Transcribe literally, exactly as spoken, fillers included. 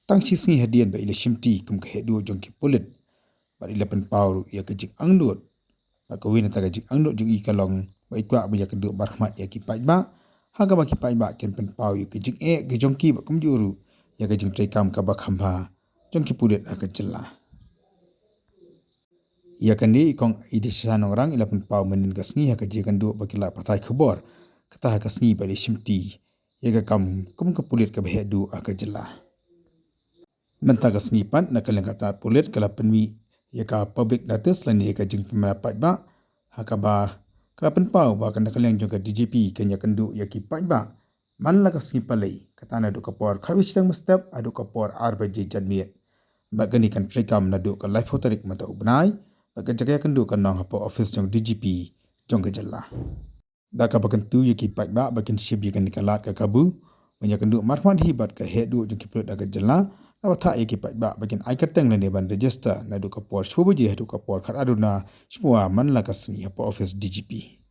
Tang shi sngi hadien ba i la shimti kum ka heh duh jong ki pulit bad i la pynpaw ruh ïa ka jingangnud. Bad kawei na kata ka jingangnud jong i ka long ba i kwah ban ïakynduh markhmat ïa ki paidbah, ha kaba ki paidbah kin pynpaw ïa ka jingeh ka jong ki bad kumjuh ruh ïa ka jingtreikam kaba kham bha jong ki pulit ha ka jylla. Ïa kane i kong Idisha Nongrang i la pynpaw mynhynnin ka sngi ha ka jingïakynduh bad ki lad pathai khubor, kata ha ka sngi ba i la shimti ïa ka kam kum ka pulit kaba heh duh ha ka jylla. Mynta ka sngi pat na ka liang ka tnat pulit ka la pynmih ïa ka public notice lane ïa ka jingpynbna paidbah, ha kaba ka la pynpaw ba ka na ka liang jong ka D G P kan ïakynduh ïa ki paidbah man la ka sngi Palei, kata naduh ka por khatwei shiteng mynstep haduh ka por ar baje janmiet. Bad kane kan treikam naduh ka laiphew tarik mynta u bnai, bad ka jaka ïakynduh kan long hapoh office jong D G P jong ka jylla. Da kaba kyntu ïa ki paidbah ba kin shim ïa kane ka lad ka kabu ban ïakynduh markhmat hi bad ka heh duh jong ki pulit ha ka jylla, la pathai ïa ki paidbah ba kin ai kyrteng lane ban register naduh ka por shiphew baje haduh ka por khatar duna shiphew man la ka sngi hapoh office D G P.